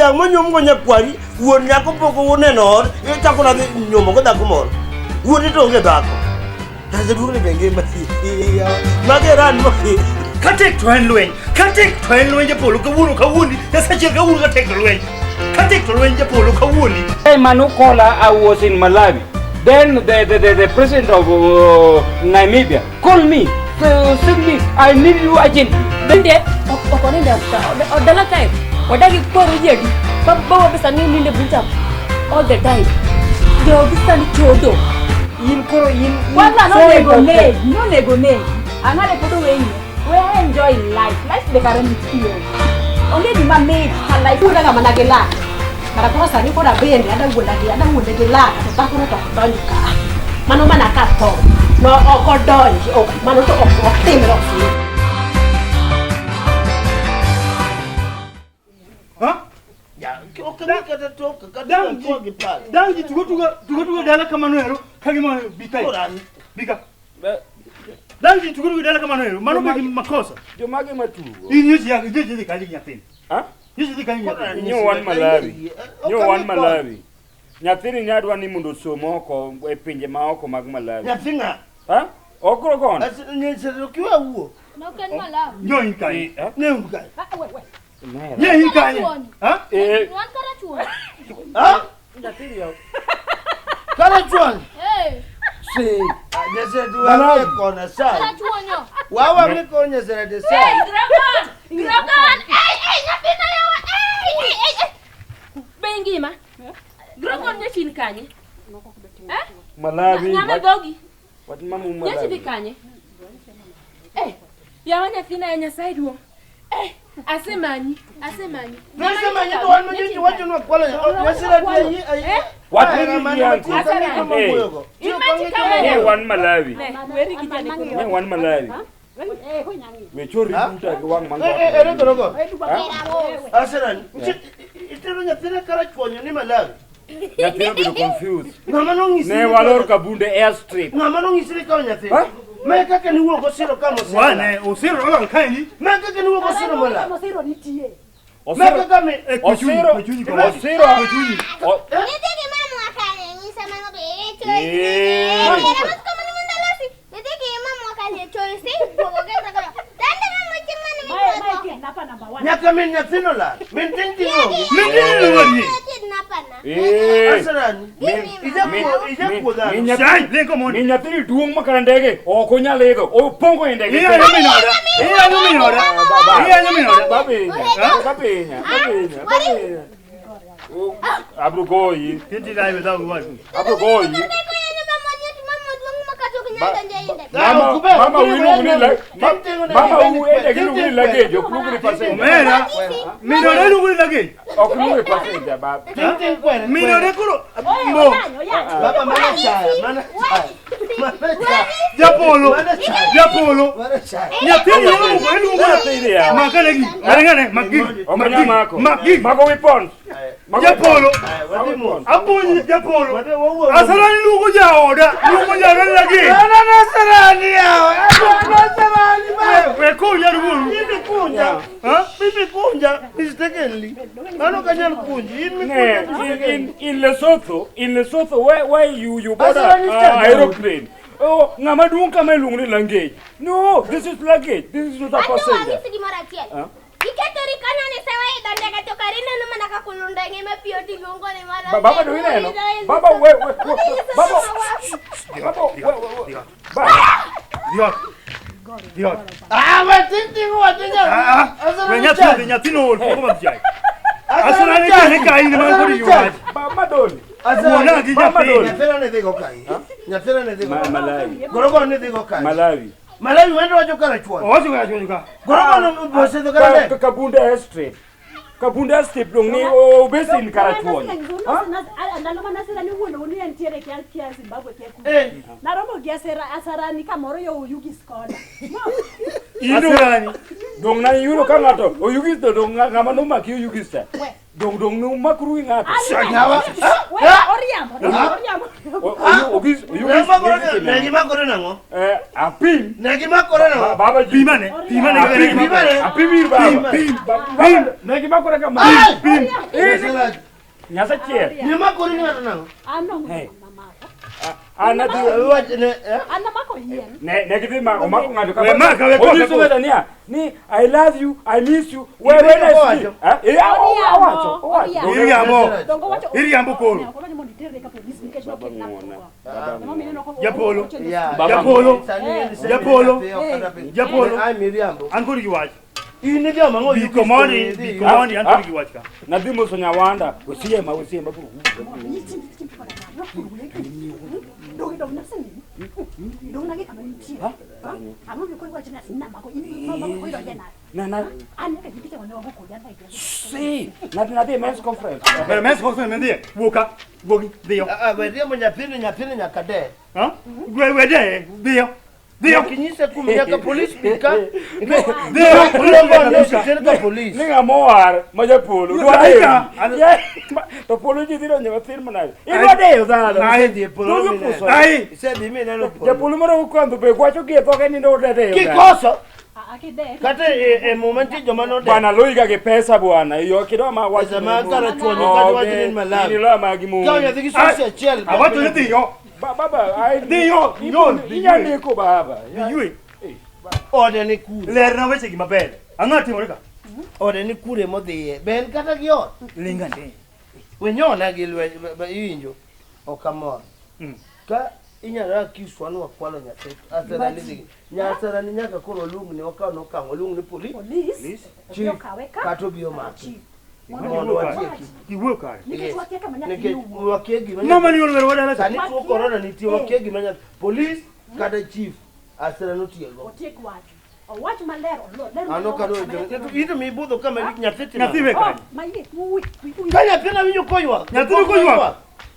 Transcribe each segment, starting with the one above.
Dhiang' monyuomgo nyakwari, wuon nyako pok oneno ot, ichako nadhi nyuomo go dhako moro. Wuode to onge dhako. Jaduong' ni be ngima. Mage ran mo. Katek to en lweny. Katek to en lweny japolo kawuono kawuondi. Nyasaye kawuono katek to lweny. Katek to lweny japolo kawuondi. Hey, Manukola, I was in Malawi. Then the president of Namibia called me, send me, I need you urgently. Bende ok oninde odala kae odagi kwaro jedi bawa pesa ni ninde buta all the time jogi sani chodo In koro in Kwanza so nonego important. negi, nonego negi. Ang'ade pod oweyi. We enjoy life. Life be kare nitie. Onge gima mit ka life wuonda ga mana gi lak. Kara koro sani koro abende ada wuonda gi ada wuonde gi lak to dhakono to ok donj ka. Mano mana ka tho. No ok odonji. Ok mano to ok ok timre ok timre. Ha? Ya, ok ang'e kata tok kata Dang tuo gi pala. Dang ji tugo tugo tugo tugo dala kamano ero kagima bika. Koran. Bika. Dang ji tugo tugo dala kamano ero. Mano be makosa. Jomage matugo. In nyochi ya nyochi dhi kanyo gi nyathini. Ha? Nyochi dhi kanyo gi nyathini. Nyo wan Malawi. Nyo wan Malawi. Nyathini ne adwa ni mondo osom oko e pinje ma oko mag Malawi. Nyathi ng'a? Ha? Okro kono. Nyesero kiwa wuo. Nok en Malawi. Nyo in kanyo. Eh? Ne un kae. Ah, we we. Nyo in kanyo. Ha? Eh, Wan karachuonyo. Ha? Karachuonyo. Eh, Si. Nyesero wang'e kona sa. karachuonyo. Wa wang'e kona nyesero de sa. Hey, Dragon! Dragon! Hey, hey, nyathina yawa! Hey, hey, hey, hey. Be ingima? Dragon nyachin kanye? Eh? Malawi. Ng'ama dhogi Wat mamu nyachi dhi Malawi. kanye eh yawa nyathina ya Nyasaye duong' eh asemanyi asemanyi Nese manyi to wan manyi wacho no kwalo. Nyesero de ayi ayi. Wat Hera mimi mane yangu. matin ka ng'eto mawuoyogo. Tiyo ka Imanyi ng'eto kama Ne mawuoyogo. wan Malawi. Ne, weri gi jane Ne wan Malawi. Eh, ho nyangi. We chori Ha? buta gi wang' Eh, eh, ere korogo. Eh, duba. Aserani. Itero nyathina karachuonyo ni Malawi. Nyathino obedo confused. Ng'ama nong'isi. Ne walor Kabunde airstrip. Ng'ama nong'isi ni kawo nyathi. Ha? Ma kaka niwuok osiro ka mosiro. Wane osiro olal kaeni. Ma kaka niwuok osiro Malawi. Mosiro nitie. Ma Osiro kaka mi. Eh, kwechunyi, Osiro kwechunyi koro. Osiro O- Nitie gima mwakane nyisa mano be Eh. Nitie gima mwakane choisi Tande mama chimani Mae mae kidnapper number 1. Nyaka min nyathino lal. Min ting ting onge. Min ni wani. Kidnapper. Eh. Aserani. Ijakuo dhano. Mi nyathi- Shai, lengo mondi. Mi nyathini duong' makata ndege ok onyal idho. Opongo e ndege. Iyanyo min oda. Iyanyo min oda. Iyanyo min oda. Babinya, babinya, babinya, babinya. Abro goyi, Kinti dai without wife. abro goyi. Mama, Mama, mama wiluongo ni mama u ndege iluongo ni luggage, ok luongo ni passenger. Omera. Min oda iluongo ni luggage. Ok luongo ni passenger, baba. Ting ting kwere. Min oda koro Oye, mo. oyanyo, oyanyo. Baba mana chaya, mana chaya. Mana chaya. Japolo. Mana chaya. Japolo. Mana chaya. Nyathini iluongo iluongo. Nyathini yawa. Makane gi. Arengane magi. Ok onyal mako. Magi. Mako weapons. Mako Japolo. Wadhi mos. Apuonji japolo. Wadhi wawuo. Asarani luongo jaoda. Luongo jaoda ni luggage. Ana nasarani yawa. Ana nasarani ba. We kunya wuoru. Mimi kunja. Ha? Mimi kunja mistakenly. Mano kanyal kunji. In Ne, mikunja mistakenly. in Lesotho, where you board Asarani cha- aeroplane. Oh, ng'ama duong' kama iluongo ni luggage. No, this is luggage. This is not a passenger. Gimoro achiel. Ha? Iketori kanyo ni sewa idho ndege to kari neno mana ka kulunda ngima pi otiluongo ni mana. Baba do ineno? Baba we we we baba baba we we baba Diot. Diot. Ah, ma ting ting wacho nya. Ah, ah. We nyathini nyathino ol poko mabjai. Asarani Asarani chane ka in man kod ywach. Mama doli. Wuona gi Mama nyathini. doli. Nyathina ne dhigo kae. Nyathina ne dhigo. Malawi. Gorogo ne dhigo kae. Malawi. Malawi wendo wacho karachuonyo. Owacho karachuonyo ka. Gorogo no osedho kara ndege. Kabunde airstrip. Kabunde airstrip dong ni obese in Karachuonyo. Ndalo ma nasira ni wuono ni entiere kia kia Zimbabwe kia ku. Eh. Naromo gi asera asarani kamoro yo Oyugis koda. Asarani. Dong na yudo ka ng'ato Oyugis to dong ng'ama nomaki Oyugis cha. Dong dong numakru gi ng'ato. Nyawa. We oriambo, oriambo. Ogis Ne gimakore nang'o? Eh, apim. Ne gimakore nang'o? Baba ji. Pimane, pimane Apim, Pimane. Apim ir baba. Pim, Pim. Ne gimakore kama. Ai! Pim. Nyasara, Nyasa chiel. Ne makore ni ng'ato nang'o? An onge Hey. ng'ama mako. An adhi Wach ne eh? An amako yien. ne gidhi mako omako ng'ato We maka, we koka, Onyiso koka. ng'ato niya ni I love you, I miss you. Where when I Owacho. see. Eh? Eh, owacho, owacho. Iriambo. Dongo wacho. Iriambo koro. Ne, ok odwani mondo iterre ka polis nikech Baba nokidnap ng'wona. go. Baba Emomiyo ineno ko- Japolo. ochenjo Yeah. Baba Japolo. Sani Eh. Japolo. nyathi ok kata piny. Japolo. Ai miriambo. An kod gi wach. In joma ng'o Bi komondi, bi komondi an kod gi wach ka. Nadhi moso Nyawanda, osiema, osiema. Na na si, nadhi nadhi men's conference. Ber mes ko sen mendie. Wuoka. Wuogi, dhiyo. We riembo nyathini nyathini nyaka de. Ha? We we de, dhiyo. Dhiyo. Ok inyise kum nyaka polis bi ka. Dhiyo. Riembo ne oter ka polis. Ni ng'ama owar ma japolo dwa Ai, deyo. ka. Yeah, To polo ji dhi donjo mathin manade. Idwa deyo dhano. Ai. Isedhi e polo Donjo mineno. puso. Ai. Isedhi mineno polo. Japolo moro okandho be wacho gi e dhoge ni nodwa deyo. dhano. Kikoso kata e muma nitie joma node. Bwana loiga gi pesa bwana. Iyo kidwa ma wach. Pesa ma karachuonyo kata wach ni Malawi. Ilo ma gi Kawo mon. nyathi gi sosi achiel. Awacho ni dhiyo. Baba, ai Dhiyo, nyon, Inya ndiko baba. Yue. Ode ni kure. Lerna weche gi maber. Ang'o timore ka? Ode ni kure modhiye. Be en kata gi ot. Linga ndi. Wenyona gi lweny ba iwinjo. Ok amor. Ka inyalo accuse wan wakwalo nyathi. Asarani dhi. Nyasarani nyaka koro oluong ni wakaw nokang' oluong ni polis. Polis. Chief. Okawe ka. Kata obi omaki. Mondo Mondo watieki. Iwuoyo kare. Nikech wakia kama nyathi Nikech owuok. wakia gima Mama ni olwero wadala ka. Sani tuo korona nitie wakia gima nyathi. Polis kata chief asara notiego. Otiek wach. Owach maler olo. Ler An malong'o ok adwaro kama nyathi joma. Ito mibudho kama nyathi timo. Nyathi we Oh, kanye. ma yie, ui, ui, ui. Ka nyathina winjo koywak. Nyathino koywak?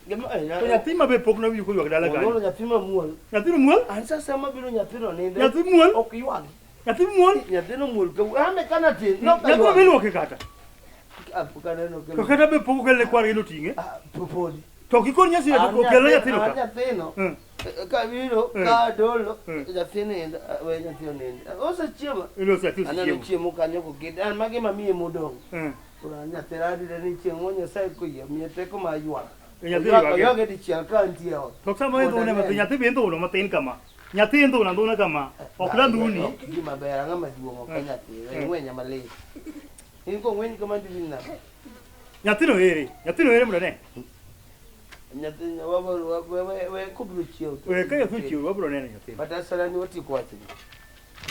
Gima eh, To nyathi ma be pok nawinjo koywak dala Onyuolo kanyo. nyathi mamuol. Nyathino muol? An sasa ma biro nyathino ninde. Nyathi muol? Ok ywag. Nyathi muol? Nyathino muol ka ane kana tin. No ka Nyathino ywak. be iluoke kata. Ah, pok aneno To kelo. kata be pok okelne kwargi noting'e. Ah, podi. To kikon nyasi to okelne nyathino An ka. nyathino. Mm. Ka biro Mm. ka dolo Mm. nyathi nindo ah, we nyathi onindo. Osechiemo. Iloso nyathi Aneno osechiemo. chiemo kanyo koketi. An magi mamiye modong'. Mm. Koro an nyathina adire ni chieng' mo Nyasaye koyie miye teko mar ywak. E nyathi Oywak- ywak. Oywage dichiel ka antie e ot. To sama indhune matin, nyathi be indhuno matin kama. Nyathi indhuno andhuna kama. Ok landhuni. Ok gima ber, ang'o maduong' ok nyathi. We ng'wenya malit. In kong'wenyi kama diwinj nade? Nyathino ere? Nyathino ere mondo ane. Nyathi we kobiro chiew. to- We ka nyathi ochiew wabiro neno nyathino. But asalani watieko wachni.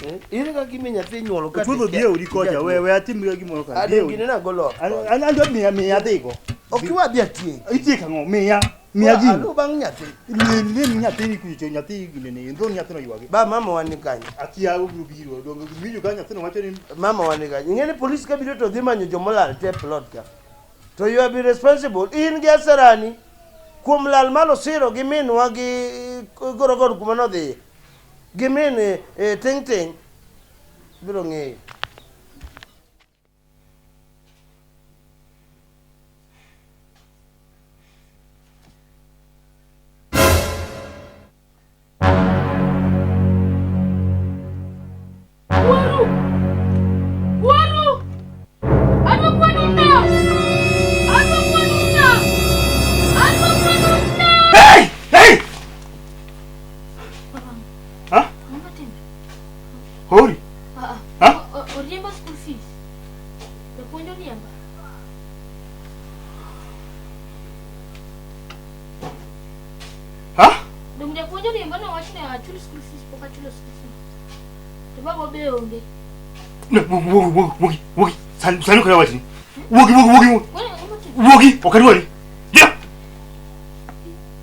Eh? Ere kaka imi nyathi nyuolo ka Ochuodho dhi e odi kocha, we we atim gimoro ka. Dhi e Ado odi. gine nagolo oko. An an dwa miya miya dhigo. Ok iwa dhi atieki. Itieko ang'o? Miya. Miya gino. Alu bang' nyathi. Lim nyathini kucho nyathi gine ni ndhon nyathino ywagi. Ba mama wan ni kanye? Akia obiro biro. Donge winjo ka nyathino wacho ni Mama wan ni kanye? Ing'e ni polis ka biro to dhi manyo jomolal te e plot ka. To you have be responsible. In gi asarani kuom lal mar Osiro gi minwa gi Gorogoro kuma nodhiye. Gi min eh, Ting Ting biro ng'eyo. Waru! Waru! Ano mwanuna? Ano mwanuna? Ano mwanuna? Hey! Hey! Ha? Hori. Ha? Oriemba school fees. Japuonj oriemba. Ha? Dong japuonj oriemba nowacho ni achul school fees pok achulo school fees. To baba be onge. Ne, wuogi wuogi wuogi wuogi. Sani sani ok awachni. Wuogi wuogi wuogi wuogi. Kwani ang'o motimo? Wuogi ok adwari. Dia.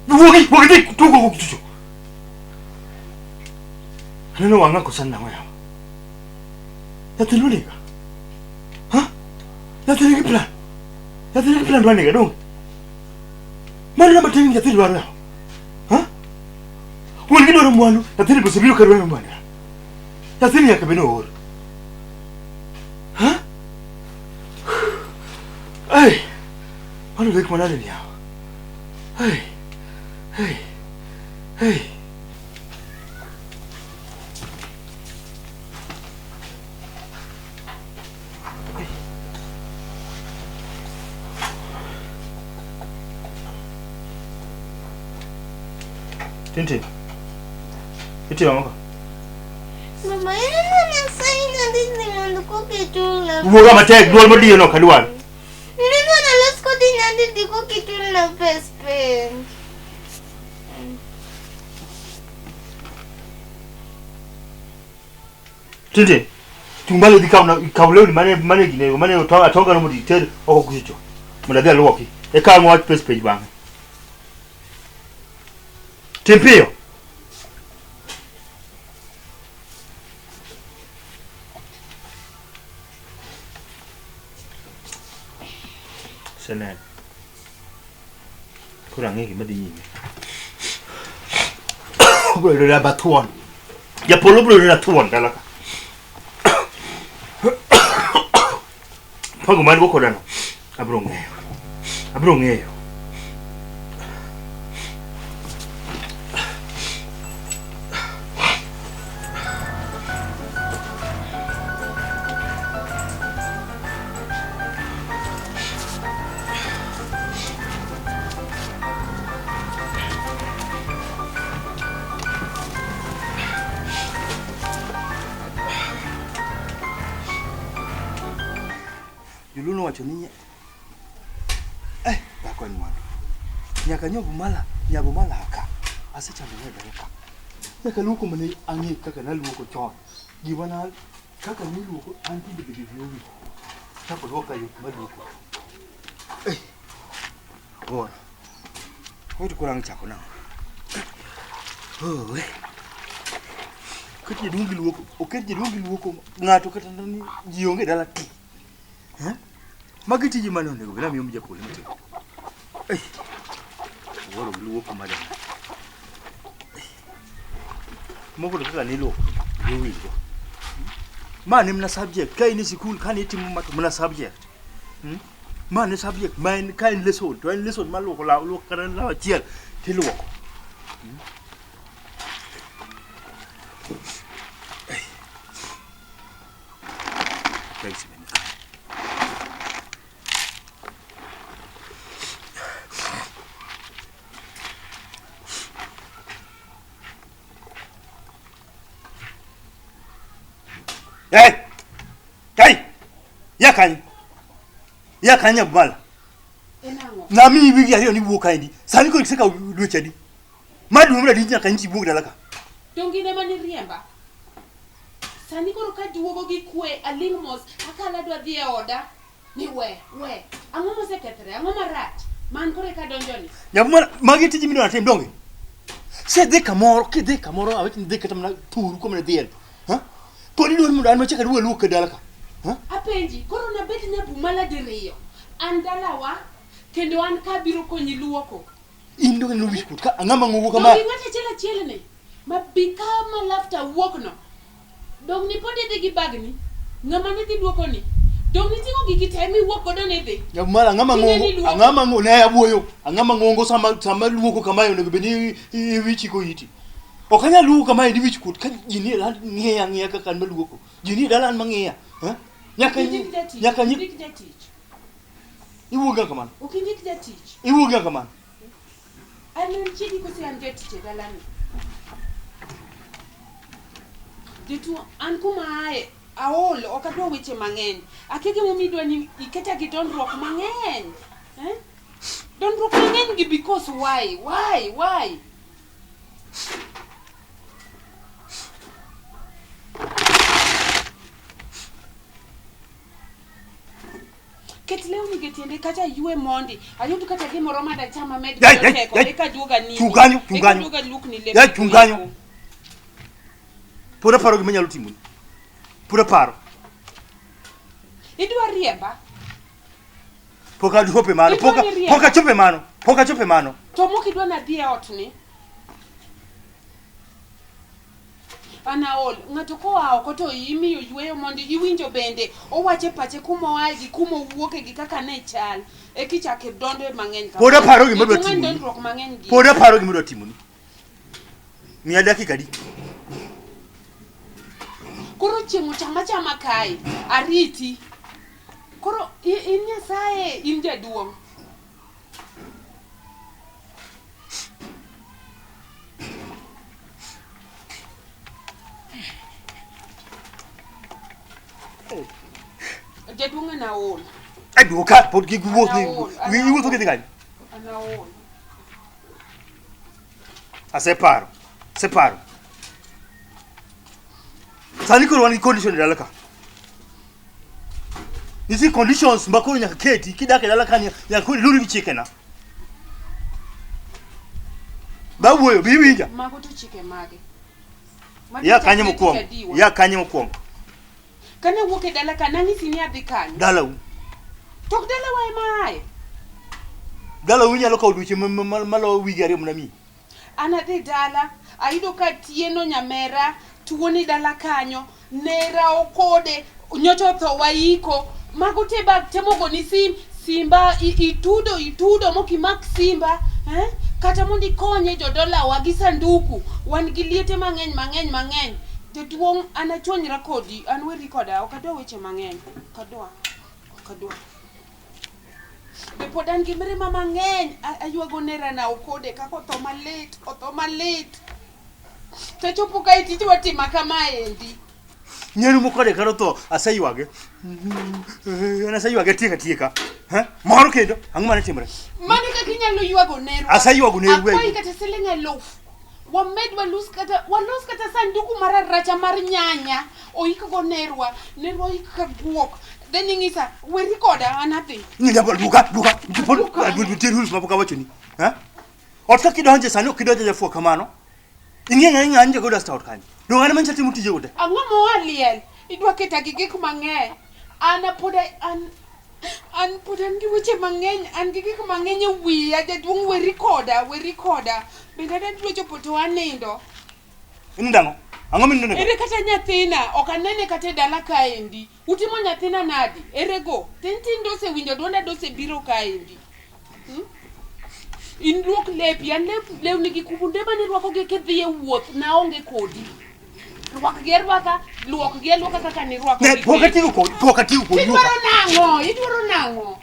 Wuogi wuogi dhi tugo kucho. Aneno wang'a kosan nang'o yawa. Nyathino nega. Ha? Nyathi nigi plan. Nyathi nigi plan dwa nega donge? Mano namba tin nyathi dwaro yawa. Ha? Wuon gi dwaro mwandu, nyathini be osebiro ka dwaro mwandu. Nyathini nyaka bed ni oor. Ha? Ai. Mano lek manade ni yawa. Ai. Hey. Hey. Tintin. Itimo ang'o ka? Mama, ineno Nyasaye nandikni mondo kokichula. Wuoga matek, duol modiyo no ok adwar. Ineno nalos kodi nyandidi kokichulna pes penj. Tintin. Chung malo idhi kawna kaw lewni mane mane gine mane otonga atonga no mondo iter oko kucho. Mondo adhi aluoki. Eka ang' wach pes penj bang'e. Tim piyo. Seneno. Koro ang'e gima dhi nyime. Obiro yudo namba thuon. Japolo biro yudo thuon dala ka. Pango man go kodano. Abiro ng'eyo. Abiro ng'eyo. Joluo nowacho ni eh, dhako en mwandu. Nyaka nyob mala, nyabo malaka. Asechando ne dala ka. Nyaka luoko mane ang'e kaka naluoko chon. Gima na kaka niluoko an tinde bende wiya owil. Chako luoka yo maluoko. Eh. Bora. Wait koro ang' chako nang'o? Oh, eh. Oket jaduong' gi luoko, oket jaduong' gi luoko ng'ato kata ni ji onge dala ti. Eh? Magi tije mane onego bed amiyo japol matimo. Eh. Wuoro gi luoko madam. Moko to kaka niluoko gi owinjo. Ma ne mana subject ka in e sikul kane itimo ma to mana subject. Hmm? Ma ne subject ma en ka en lesson to en lesson mar luoko law luoko kata law achiel tiluoko. Hmm? Thanks, man. Hey! Kai! Ya kanyo. Ya kanyo bala. Na mi wigi ariyo ni wuok kaendi. Sani koro isekawo dweche adi? Ma dwe mar adi nyaka nchi wuog dala ka? Donge in ema niriemba? Sani koro ka duogo gi kwe aling' mos akalo adwa dhi e oda ni we we ang'o mosekethore ang'o marach man koro eka donjoni Nyamara magi tiji midwa natim donge? Se dhi kamoro, kidhi kamoro awach ni dhi kata mana thuru kuma ne dhiye. Ha? Pod idwaro mondo an machak aduog aluok e dala ka. Ha? Apenji, koro nabed nyabumala diriyo. An dalawa, kendo an ka abiro konyi luoko. In donge neno wich kuot ka ang'ama ng'ongo kama. Donge ng'ato achiel achiel ni, ma bi ka ma lafta wuok no. Dong ni pod idhi gi bagni, ng'ama ne dhi luoko ni. Dong niting'o giki te miwuok godo ni idhi. Nyamara ang'ama Tinde ng'ongo, niluoko. ang'ama ng'ongo ne abuoyo. Ang'ama ng'ongo sama sama luoko kamae onego bed ni iwichiko iti. Ok anyal luoko kamae di wich kuot ka ji nie dala ng'iya ang'iya kaka an maluoko. Ji nie dala an mang'iya. Ha? Nyaka Indik jatich. nyaka nyi Indik jatich. iwuog ga kamano. Ok indik jatich. Iwuog ga kamano. An an chiegi kose an jatich e dalani. Jatuo, an kuma aye, aol, ok adwa weche mang'eny. Akia gimomiyo idwa ni iketa gi dondruok mang'eny. Eh? Dondruok mang'eny gi because why? Why? Why? Ket lewni gi tiende kacha ywe mondi. Ayud kata gimoro ma dacham amed Yai, godo yai, teko. yai. Eka aduog anindi. Chung kanyo, chung Eka kanyo. aduog alukni lep Yai, chung kanyo. lwetgo. Pod aparo gima anyalo timoni. Pod aparo. Idwa riemba? Pok achopo e mano. Idwa Pok ni riemba? pok achopo e mano. Pok achopo e mano. To mok idwa nadhi e ot ni? An aol. Ng'ato koa oko to imiyo yueyo mondo iwinjo bende owacho e pache kuma oaye gi kuma owuoke gi kaka ne chal. Eka ichako idonjo e mang'eny kamano. Pod aparo gima adwa Jaduong' en timoni. dondruok mang'eny gi. Pod aparo gima adwa timoni. Miya dakika adi? Koro chieng' ochama chama kae. Ariti. Koro in Nyasaye, in jaduong'. Jaduong' en aol. Ai duoka pod gi wuoth ni. Anaol, Iwuotho kidhi kanye? An aol. Aseparo. Aseparo. Sani koro wan gi condition e dala ka. Nitie conditions ma koro nyaka keti kidak e dala ka nyaka koro iluri gi chikena. Ba wuoyo, bi iwinja. Mago to chike mage? Magi Ya kanye chakre mokwongo. tich adiwa. Ya kanye mokwongo. Kane awuok e dala ka nang'isi ni adhi kanye? Dalau. To ok dalawa ema aye. Dalau inyalo kawo dweche maloyo wige ariyo mana miyi. An adhi dala, ayudo ka Tieno nyamera tuo ni dala kanyo, nera okode, nyocha otho waiko. Mago te ba temo goni sim, simba itudo itudo mokimak simba, eh? Kata mondo ikonye jodolawa gi sanduku, wan gi liete mang'eny mang'eny mang'eny. Jaduong' an achwanyra kodi, an weri koda, ok adwa weche mang'eny, ok adwa, ok adwa. Be pod an gi mirima mang'eny, aywago nerana okode kaka otho malit, otho malit. Tachopo kae tich watima kamaendi. Nyeru mokode kata otho, aseywage. An aseywage tieka tieka. Ha? Moro kendo, ang'o mane timore? Mano kaka inyalo ywago nerwa. Aseywago nerwa. Akwayi kata siling eluf. Wamed walus kata walos kata sanduku mar aracha mar nyanya. Oikgo nerwa. Nerwa oik ka guok. Then ing'isa, weri koda an adhi. Ni nyabo duka duka. Pod nitie rules ma pok awachoni. Ha? Ot ka kidonje sani ok idonje jafuo kamano. Ing'e ng'a ng'a nje godo asta ot kanyo. Donge an mancha timo tije go te. Ang'o moa liel? Idwa keta gi gik mang'eny. An pod an an pod an gi weche mang'eny, an gi gik mang'eny e wiya. Jaduong' weri koda, weri koda. Bende adwa chopo to anindo. Inindo ang'o? Ang'o minindo nego? Ere kata nyathina, ok anene kata e dala kaendi. Utimo nyathina nadi? Ere go? Tin tin dosewinjo dwonda dosebiro kaendi. Hmm? In luok lepi, an lep lewni gi kubunde mane irwakogi kidhi e wuoth naonge kodi. Rwakgi arwaka, luokgi aluoka kaka nirwakogi. Ne, pok atiyo kodi, pok atiyo kodi. Idwaro nang'o? Idwaro nang'o?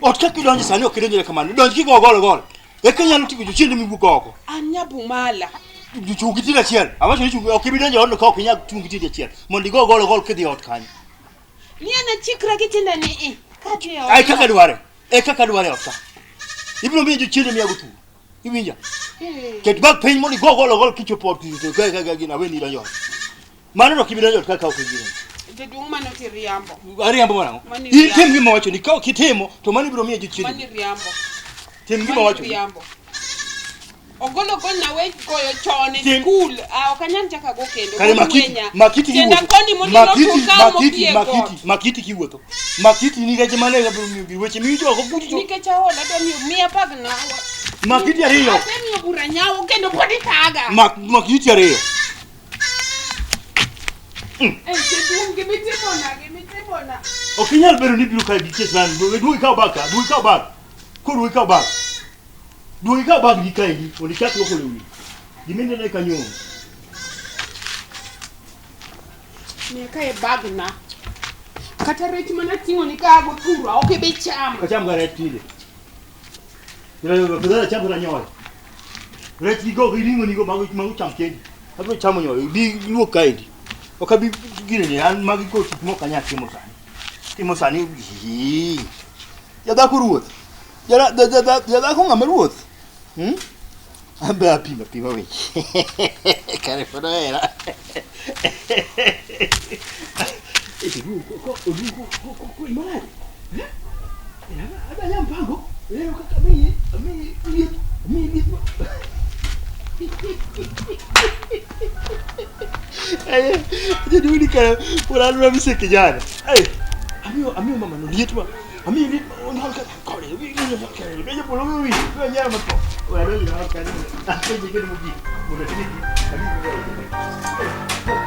Ot kaka idonjo sani ok idonjre kamano. Donj kigo gol gol. Eka inyalo tigo jochiende miwuok oko. An nyabumala. Chung gi tiende achiel. Awacho ni chung ok ibi donjo e odno ka ok inyal chung gi tiende achiel. Mondo igo gol gol kidhi e ot kanyo. Ni an achikra gi tienda ni i. Kadhi e Ai kaka odno. dware. E kaka dware ot ka. Ibiro miyo jochiende miyago tugo. Iwinja? Ket bag piny mondo igo gol gol kichopo ot to ka ka ka gina weni donjo. ot. Mano to ok ibi donjo ot ka ka ok igino. Jaduong' mano to iriambo. Ariambo marang'o? Mano In tim iriambo. gima wacho ni ka ok itimo to mano ibiro miyo jochiende. Mano iriambo. Tim gima Mano wacho ni. iriambo. Ogolo gol na we goyo chon e Tim- skul. Ah, ok anyal chako ago kendo. Kare Koro makiti, wenya. makiti Tienda kiwuotho. koni mondo Makiti, ilotu ka makiti, mopie got. makiti, makiti kiwuotho. Makiti nikech mano e weche miwinjo oko kucho. Nikech aol adwa miyo miya bagna. Makiti ariyo. Asemiyo bura nyawo kendo pod ithaga. Makiti ariyo. Eh, jaduong' gimitimona, gimitimona. Ok inyal bedo ni ibiro kae gi kes nani. Duog ikaw bag ka, duog ikaw bag. Koro duog ikaw bag. Duog ikaw bag gi kaendi mondo ichak luoko lewni. Gima ineno e kanyo onge. Miya kae bagna. Kata rech mana ting'o ni ka ago thurwa, ok ibi chamo. Ok acham ga rech tinde. Kidhara cham kata nyoyo. Rech gi go gi ring'o nigo mago mago cham kendi. Abiro chamo nyoyo. Bi luok kaendi. Ok abi gine ni an magi koro tich mok anyal timo sani. Timo sani. Hii. Jadhako ruoth. Jadhako ng'ama ruoth. Hmm? An be apimo apima weche. Kare pod ohera. Adanya mpango. Leo kaka mimi mimi mimi Eh, jaduong' kare pod an mise kijana. Eh, amiyo amiyo mama no liet ma. Amiyo liet ma onyal ka kore. Wi wi kare. Be japolo wi wi. Be nyara matho. We adonjo na kanyo. Apenje kendo mogik. Mondo atim Adhi.